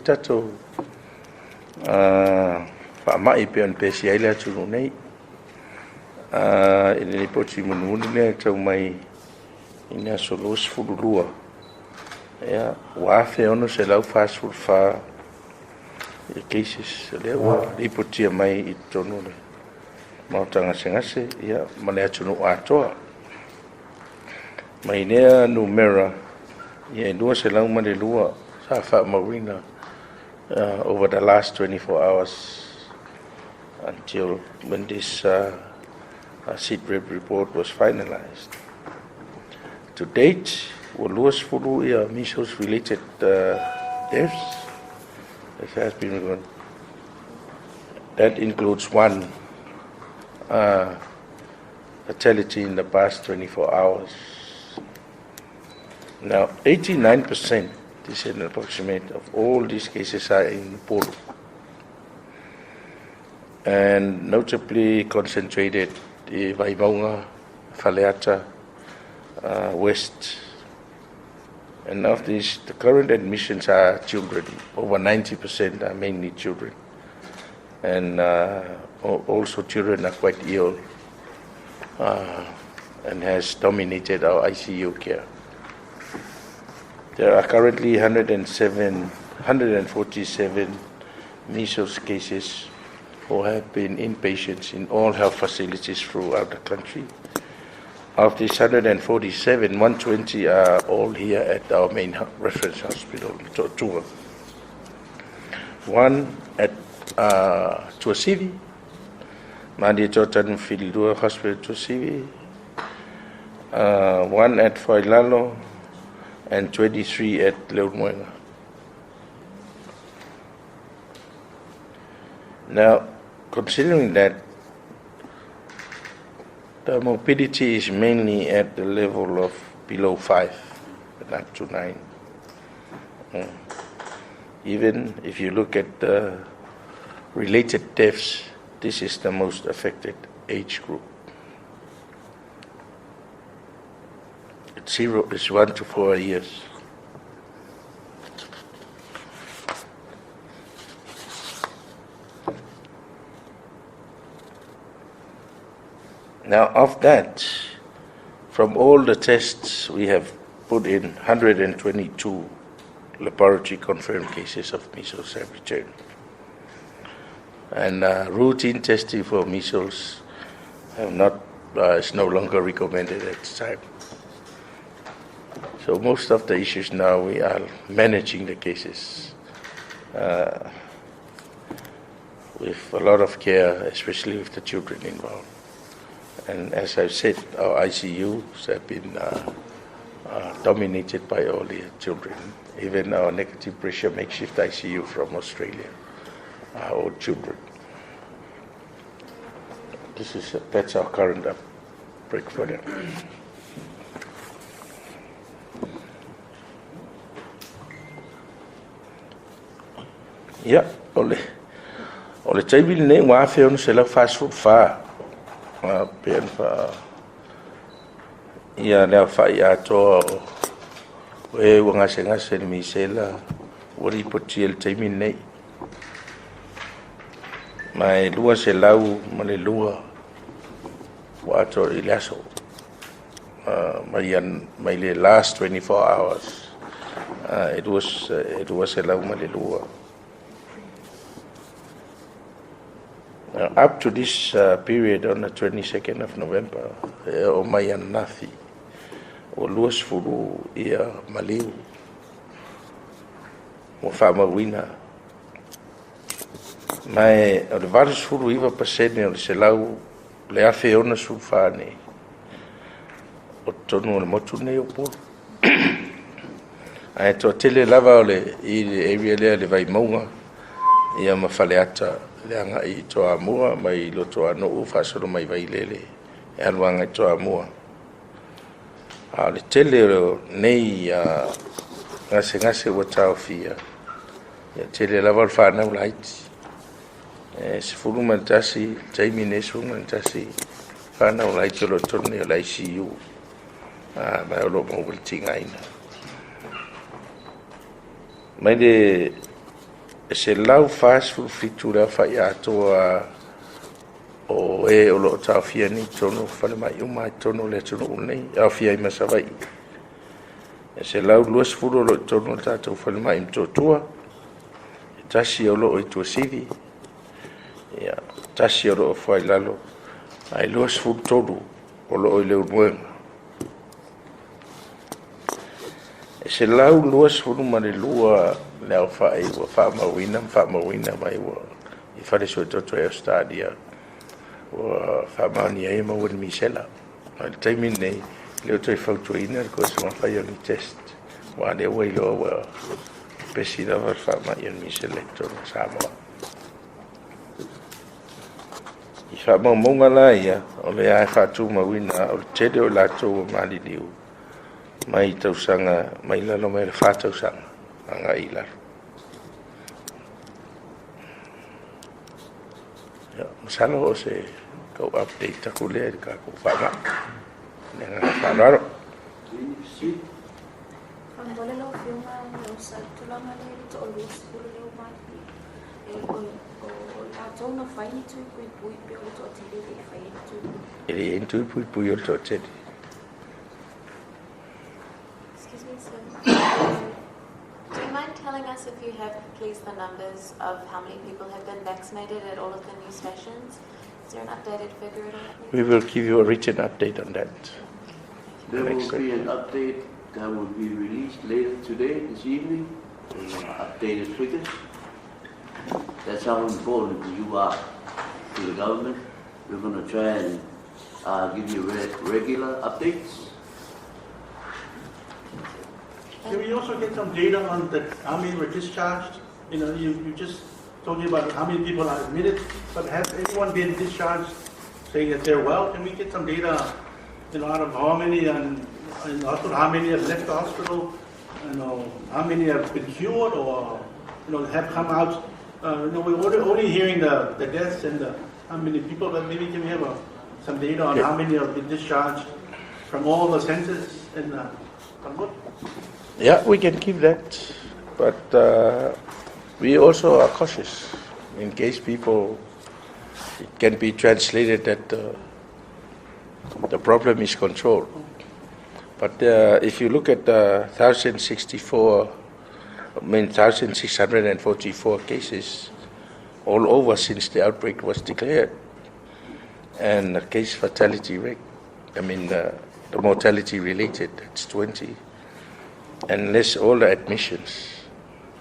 le tatou faamai e pei ona pesia ai le atunuu nei. I le lipoti mulimuli lea e tau mai i le aso 22, ia, ua 1,644 cases lea ua lipotia mai i totonu o le maota gasegase ma le atunuu atoa. Mai lea numera, e 202 sa faamauina over the last 24 hours until when this SIDREP report was finalized. To date, ua 20 ia measles related deaths that has been recorded. That includes one fatality in the past 24 hours. Now, 89%, this is an approximate, of all these cases are in Upolu. And notably concentrated in Vaimauga, Faleata, West. And of these, the current admissions are children. Over 90% are mainly children. And also children are quite ill and has dominated our ICU care. There are currently 147 measles cases who have been inpatients in all health facilities throughout the country. Of these 147, 120 are all here at our main reference hospital, Motootua. One at Tuasivi, Malietoa Tanumafili Hospital, Tuasivi, one at Foilalo, and 23 at Leulumoega. Now, considering that the morbidity is mainly at the level of below 5 and up to 9. Even if you look at the related deaths, this is the most affected age group. It's 0, it's 1 to 4 years. Now, of that, from all the tests we have put in, 122 laboratory confirmed cases of measles have returned. And routine testing for measles have not, is no longer recommended at this time. So most of the issues now, we are managing the cases with a lot of care, especially with the children involved. And as I've said, our ICUs have been dominated by all the children. Even our negative pressure makeshift ICU from Australia are all children. That's our current outbreak for them. Ia, o le taimi lenei ua 1,644 pe ona faa ia le aofai atoa o e ua gasegase i le misela ua lipotia i le taimi lenei. Ma e 202 ua atoa i le aso mai le last 24 hours, e 202. Now, up to this period on the 22nd of November, e o mai ananafi, ua 20 ia maliu ua faamauina. Ma e o le 89% o le selau le 1,064 nei, o totonu o le motu nei o Upolu. Ae toatele lava o le i le area lea le Vaimauga ia ma Faleata le agai i Toamua mai Rotoanuu faasolo mai Vailele e alu agai i Toamua. A o le tele o nei gasegase ua taofia, ia tele lava le fanau laiti. E 11 taimi nei, 11 fanau laiti o lo o totonu nei o le ICU, ma o lo o maua le tigaina. Mai le E 147 le aofai atoa o e o lo o taofia nei i totonu o falemai uma i totonu o le atunuu nei, e aofia ai ma Savaii. E 120 o lo o i totonu o le tatou falemai i Motootua, e tasi o lo o i Tuasivi, tasi o lo o i Foailalo, ae 23 o lo o i Leulumoega. E 122 le aofai ua faamauina ma faamauina mai i fale suetoto i Ausetalia ua faamaonia ai e maua i le misela. A o le taimi lenei, e le o toe fautuaina le toe soona faia o ni test, aua o lea ua iloa ua pepesi lava le faamai o le misela i totonu o Samoa. I faamaumauga la ia, o lea lava e faatumauina, o le tele o i latou ua maliliu, mai tausaga mai lalo mai le 4 tausaga agai i lalo. Masalo o se tau update atu lea i le tatou faamai. Le agaga faaaloalo. Faamolemole lau Afioga o le tulaga lea i le toa-20 lea ua maliliu, o latou na fai ni tui puipui pe o le toatele e le i faia ni tui puipui? E le i ai ni tui puipui o le toatele. Excuse me, sir. Do you mind telling us if you have, please, the numbers of how many people have been vaccinated at all of the new stations? Is there an updated figure at all, please? We will give you a written update on that. There Next will be an update that will be released later today, this evening, with updated figures. That's how important you are to the government. We're going to try and give you regular updates. Can we also get some data on the, how many were discharged? You just told me about how many people are admitted, but has anyone been discharged saying that they're well? Can we get some data, out of how many and in the hospital, how many have left the hospital, how many have been cured or, have come out? We're only hearing the deaths and the how many people, but maybe can we have some data on how many have been discharged from all the centers in Talbot? Yeah, we can give that, but we also are cautious in case people, it can be translated that the problem is controlled. But if you look at the 1,064, I mean 1,644 cases all over since the outbreak was declared, and the case fatality rate, I mean the mortality related, that's 20. Unless all the admissions,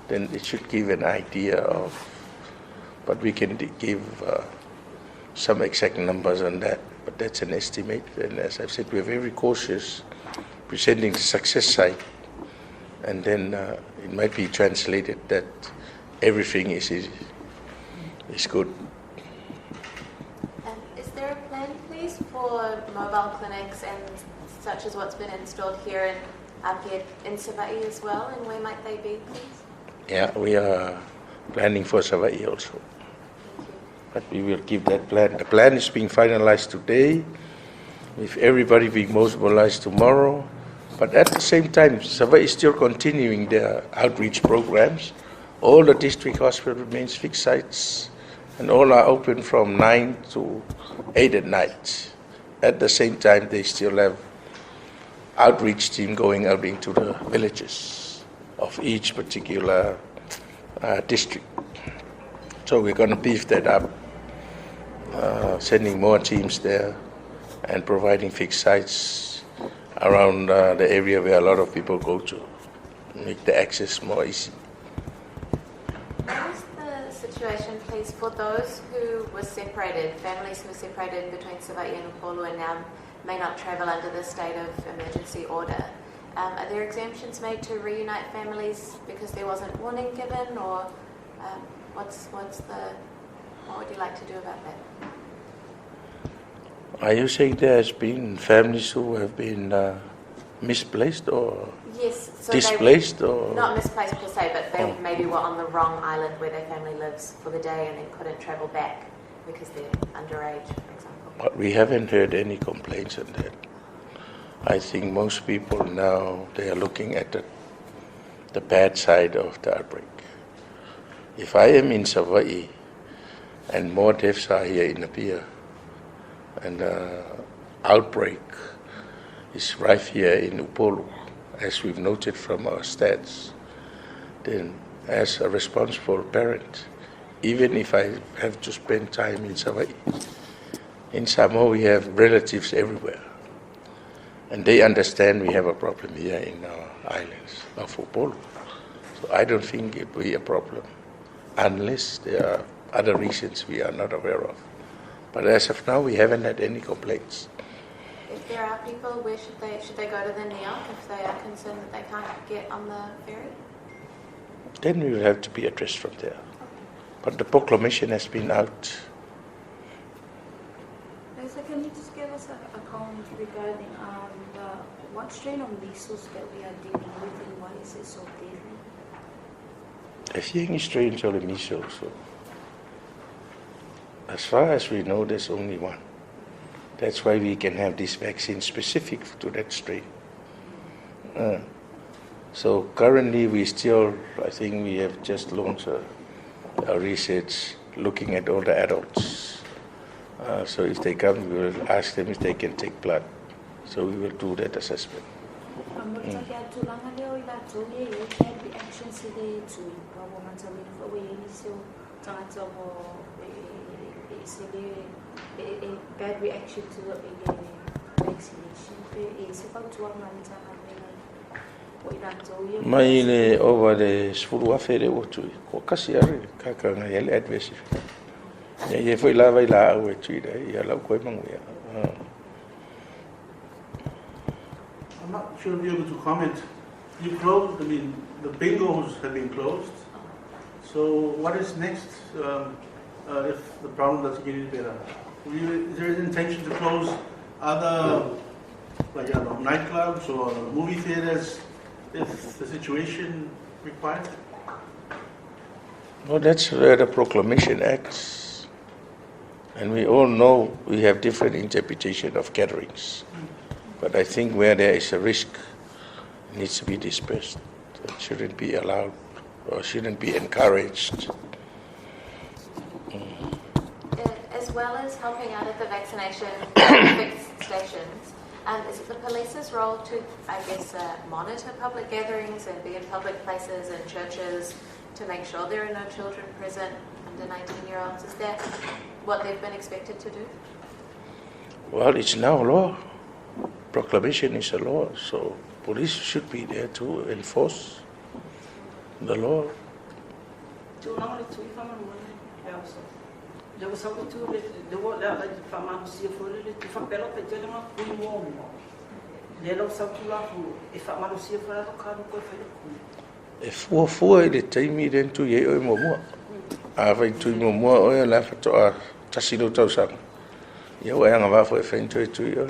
then it should give an idea of, but we can give some exact numbers on that, but that's an estimate. And as I've said, we're very cautious presenting the success side, and then it might be translated that everything is good. Is there a plan, please, for mobile clinics and such as what's been installed here in Apia, in Savaii as well, and where might they be, please? Yeah, we are planning for Savaii also. Thank you. But we will give that plan. The plan is being finalized today, with everybody being mobilized tomorrow. But at the same time, Savaii is still continuing their outreach programs. All the district hospital remains fixed sites, and all are open from 9 to 8 at night. At the same time, they still have outreach team going out into the villages of each particular district. So we're going to beef that up, sending more teams there and providing fixed sites around the area where a lot of people go to, make the access more easy. What is the situation, please, for those who were separated, families who were separated between Savaii and Upolu and now may not travel under the state of emergency order? Are there exemptions made to reunite families because there wasn't warning given, or what would you like to do about that? Are you saying there has been families who have been misplaced or Yes, so displaced? They, or not misplaced per se, but they Oh. maybe were on the wrong island where their family lives for the day and then couldn't travel back because they're underage, for example. But we haven't heard any complaints on that. I think most people now, they are looking at the bad side of the outbreak. If I am in Savaii and more deaths are here in Apia, and the outbreak is rife here in Upolu, as we've noted from our stats, then as a responsible parent, even if I have to spend time in Savaii, in Samoa we have relatives everywhere. And they understand we have a problem here in our islands of Upolu. So I don't think it will be a problem unless there are other reasons we are not aware of. But as of now, we haven't had any complaints. If there are people, where should they go to the NEOC if they are concerned that they can't get on the ferry? Then we will have to be addressed from there. But the proclamation has been out. Lisa, can you just give us a comment regarding what strain of measles that we are dealing with and why is it so deadly? E fia ni strains o le measles. So as far as we know, there's only one. That's why we can have this vaccine specific to that strain. So currently we still, I think we have just launched a research looking at all the adults. So if they come, we will ask them if they can take blood. So we will do that assessment. Mo le taki tulaga lea o i latou ia i ai bad reactions i le tui ua ua matauina foi ua i ai nisi o tagata ua e ese le e bad reaction to the i le vaccination pe e se fautuaga a le Matagaluega o i latou ia. Mai le ova le 10,000 le ua tui. Ko kasi are kaka ngai ele adverse effect. Ia ia foi lava i la au e tui le ia lau koe mangu ia. I'm not sure if you're able to comment. You closed, I mean, the bingos have been closed. So what is next if the problem doesn't get any better? Is there an intention to close other, like, I don't know, nightclubs or movie theaters if the situation requires? Well, that's where the Proclamation acts. And we all know we have different interpretation of gatherings. But I think where there is a risk, it needs to be dispersed. It shouldn't be allowed or shouldn't be encouraged. As well as helping out at the vaccination fixed stations, is it the police's role to, I guess, monitor public gatherings and be in public places and churches to make sure there are no children present under 19-year-olds? Is that what they've been expected to do? Well, it's now law. Proclamation is a law, so police should be there to enforce the law. Tulaga le tui faamalua e auso. Le ua sau tu le le ua le ala i faamalosia foi le le faapea lau taitele ma kui muamua. Le lau sau tulafono e faamalosia foi alo kalu koe fai le kui. E fuafua i le taimi le tui ai oe muamua. A fai tui muamua oe la faatoa 1 lou tausaga. Ia ua e agavaa foi e fai ni toe tui oe.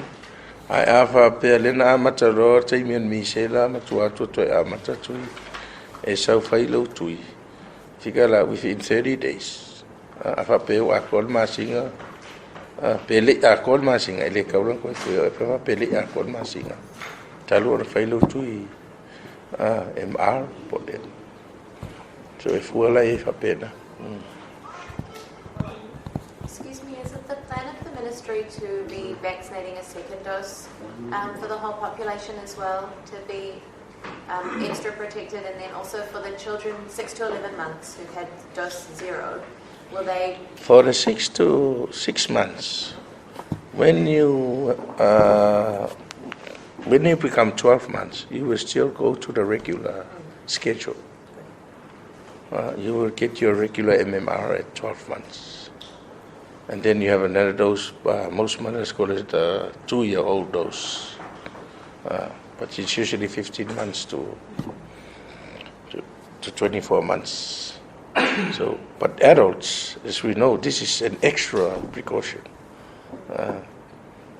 Ae a faapea lea na amata loa taimi o le misela ma tua atu toe amata tui. E sau fai lou tui. Fika la within 30 days. A faapea ua atoa le masina. Pe le atoa le masina e le tatau ona toe tui oe. Pe faapea le atoa le masina. Talu ona fai lou tui MR po o le. So e fua la e faapena. Excuse me, is it the plan of the ministry to be vaccinating a second dose for the whole population as well, to be extra protected, and then also for the children 6 to 11 months who've had dose 0, will they? For the 6 to 6 months, when you become 12 months, you will still go to the regular schedule. You will get your regular MMR at 12 months. And then you have another dose. Most mothers call it a 2-year-old dose. But it's usually 15 months to 24 months. But adults, as we know, this is an extra precaution.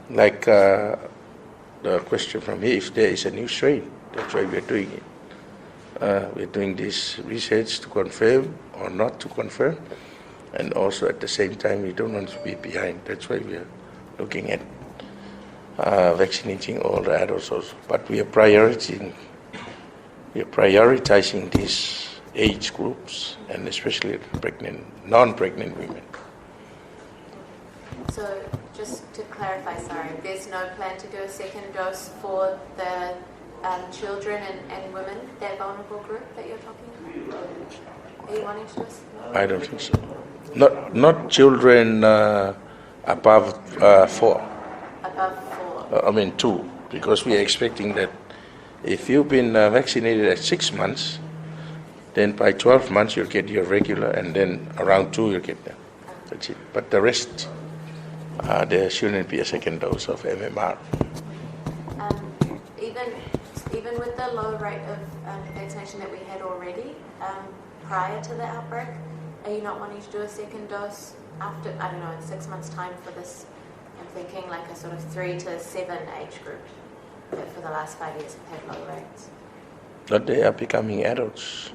Like the question from here, if there is a new strain, that's why we're doing it. We're doing this research to confirm or not to confirm, and also at the same time, we don't want to be behind. That's why we're looking at vaccinating all the adults also. But we are prioritizing this age groups, and especially pregnant, non-pregnant women. So, just to clarify, sorry, there's no plan to do a second dose for the children and women, that vulnerable group that you're talking about? Are you wanting to do a I don't think so. Not children above 4. Above 4? I mean 2, because we are expecting that if you've been vaccinated at 6 months, then by 12 months you'll get your regular, and then around 2 you'll get them. That's it. But the rest, there shouldn't be a second dose of MMR. Even with the low rate of vaccination that we had already prior to the outbreak, are you not wanting to do a second dose after, I don't know, in 6 months' time for this? I'm thinking like a sort of 3 to 7 age group that for the last 5 years have had low rates. But they are becoming adults.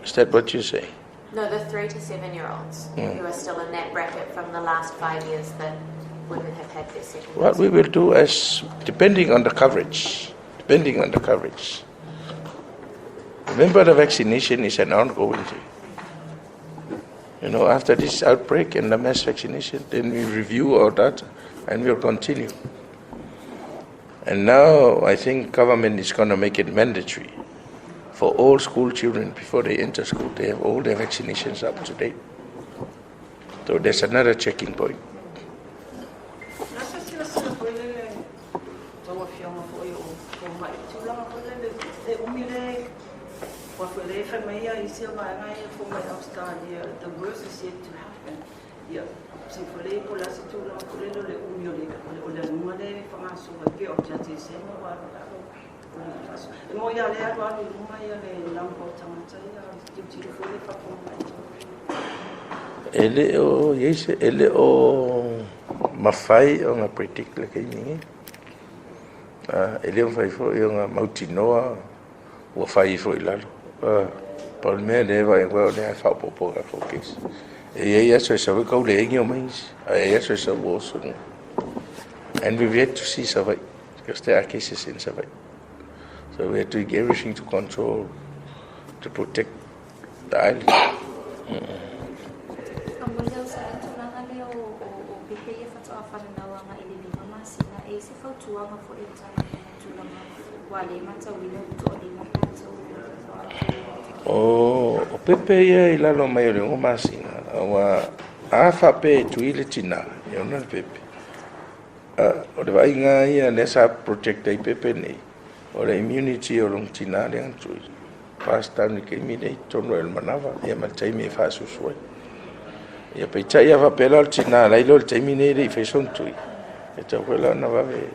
Is that what you say? No, the 3 to 7-year-olds who are still in that bracket from the last 5 years that wouldn't have had their second What dose. we will do is, depending on the coverage. Remember, the vaccination is an ongoing thing. You know, after this outbreak and the mass vaccination, then we review our data and we'll continue. And now I think government is going to make it mandatory for all school children before they enter school, they have all their vaccinations up to date. So there's another checking point. The worst is yet to happen. Yeah. Ele o yes, ele o mafai o nga predict le kai. Ele o fai fo o nga mautinoa o fai fo ilalo. Paul me le va e o le fa po ka fo kes. E ia so so ko le ngi o mais. E ia so so wo so. And we've yet to see Savaii, because there are cases in Savaii. So we are doing everything to control, to protect the island. O pepe ia i lalo mai o le o masina, ua a pe tui le tina, e ona le pepe. O le vaaiga ia lea sa protect ai pepe nei, o le immunity o long tina le tui. Pass down i keimi nei tonu e le manawa, ia ma le taimi e whaasusu ai. Ia peitai ia whapela o le tina, lai lo le taimi nei le i whaisong tui. E tau koe la ona wawe,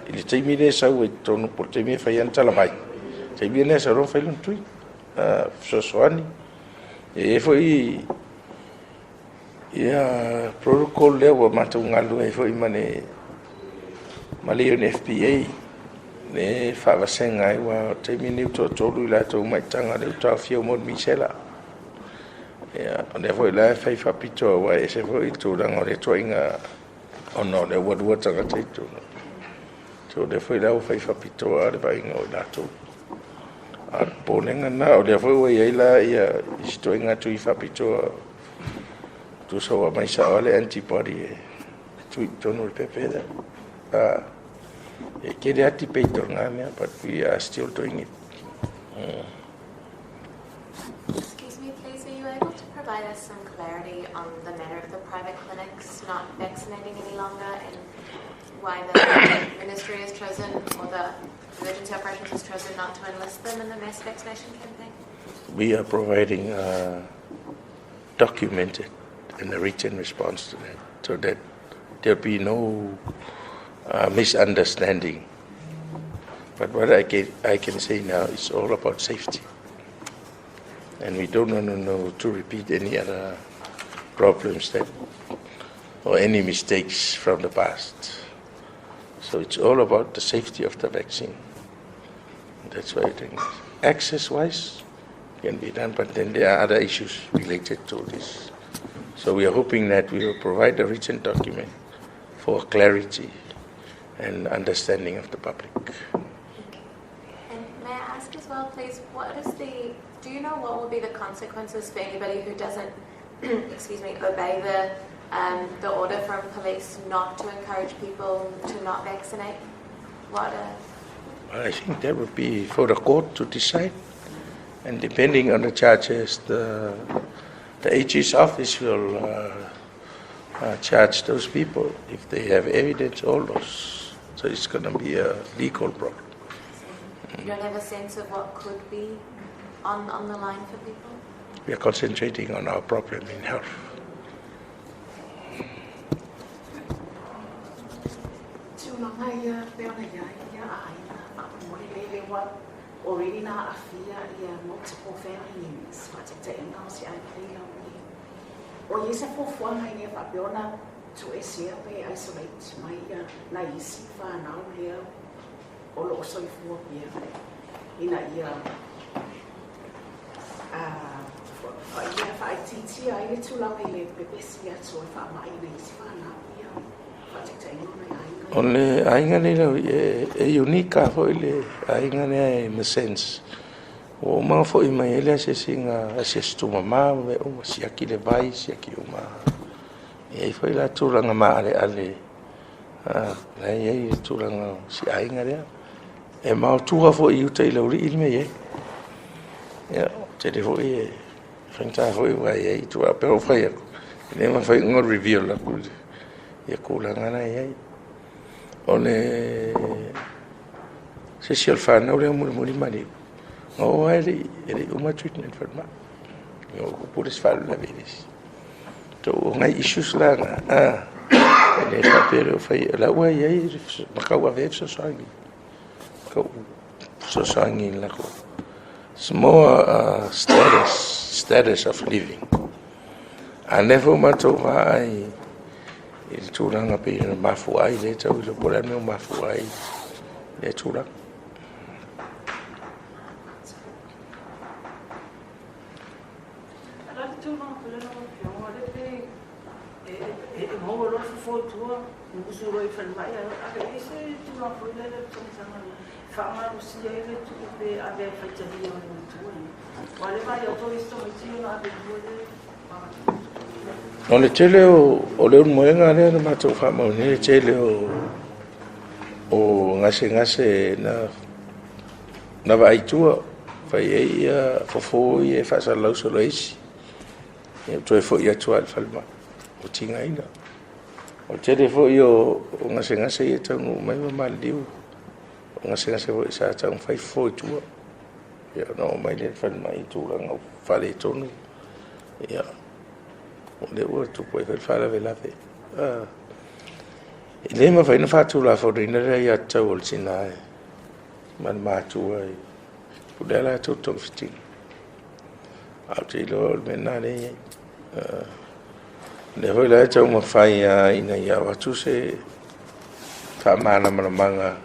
i le taimi nei sau e tonu, po le taimi e whai ana tala mai. Taimi nei sau rong whai long tui. Fesoasoani. E foi ia protocol lea ua matou galu ai foi ma le UNFPA le faavasega ai ua taimi nei toatolu i latou maitaga le utaofia mo le misela. Ia o lea foi la e fai faapitoa ua ese foi le tulaga o le toaiga ona o le ua lua tagata i totonu. So lea foi la ua fai faapitoa le vaaiga o i latou. A polenga na o lea foi ua iai la ia isi toaiga tui faapitoa tusa ua mai sao le antibody e tui tonu le pepe lea. E kele ati peito ngā mea, but we are still doing it. Excuse me, please, are you able to provide us some clarity on the matter of the private clinics not vaccinating any longer and why the ministry has chosen, or the emergency operations has chosen not to enlist them in the mass vaccination campaign? We are providing a documented and a written response to that, so that there'll be no misunderstanding. But what I can say now is all about safety. And we don't want to know to repeat any other problems that or any mistakes from the past. So it's all about the safety of the vaccine. That's why I think access-wise can be done, but then there are other issues related to this. So we are hoping that we will provide a written document for clarity and understanding of the public. And may I ask as well, please, what is the you know what will be the consequences for anybody who doesn't, excuse me, obey the order from police not to encourage people to not vaccinate? What? I think that would be for the court to decide. And depending on the charges, the AG's office will charge those people if they have evidence, all those. So it's going to be a legal problem. You don't have a sense of what could be on the line for people? We are concentrating on our problem in health. Tulaga ia pe ona ia ia aiga faamolemole lea ua already na aafia ia multiple family members faataitaiga o se aiga lea o i se fuafuaga ina ia faapea ona tuuesea pe isolate mai ia nai isi fanau lea o loo soifua pea ina ia ia faaitiitia ai le tulaga i le pepesi atu o le faamai na isi fanau ia faataitaiga o nai aiga. O le aiga nei lau e unique a foi le aiga lea in the sense. Ua uma foi mai ai le asiasiga asiasi tumama ma mea uma, siaki le vai, siaki uma. E ai foi la tulaga maaleale la e i ai le tulaga o si aiga lea. E maotua foi i uta i Laulii le mea i ai. Ia, tele foi e faigata foi ua i ai tua pe o fai aku. E le mafai ona reveal aku ia tulaga la e i ai. O le se isi o le fanau lea mulimuli maliu. Na oo lava e le i uma treatment falemai. Ina ua tupu le isi faalavelave i le isi. So o nai issues la na, e le faapea le o fai, la ua i ai ma tauave ai fesoasoani. Tau fesoasoani i latou. It's more status of living. A lea foi matou vaai i le tulaga pei ona mafua ai lea tau iloa po o le a le mea ua mafua ai lea tulaga. La le tulaga foi lea lau Afioga, le pe e maua loa le fofo i tua, musu loa i falemai, ave i ai se tulaga foi lea le tausaga faamalosia ai le tuu pe ave ai faitalia mai i tua ia. Ua le vaai atu ai isi tamaiti ona ave i tua le. O le tele o le ulumoega lea na matou faamauina, le tele o gasegase na vaai tua, fai ai ia fofo ia e faasalalau solo e isi. Ia toe foi atu lava i le falemai, ua tigaina. O le tele foi o gasegase ia e taunuu mai ma maliliu, o gasegase foi sa taumafai fofo i tua. Ia ona oo mai lea i le falemai i tulaga o faaletonu. Ia, o lea ua tupu ai foi le faalavelave. E le mafai ona faatulafonoina le aiatatau o le tina ma le matua i o lea latou togafitiga. Ae ou te iloa o le mea lena lea e i ai. O lea foi la e taumafai lava ina ia avatu se faamalamalamaga.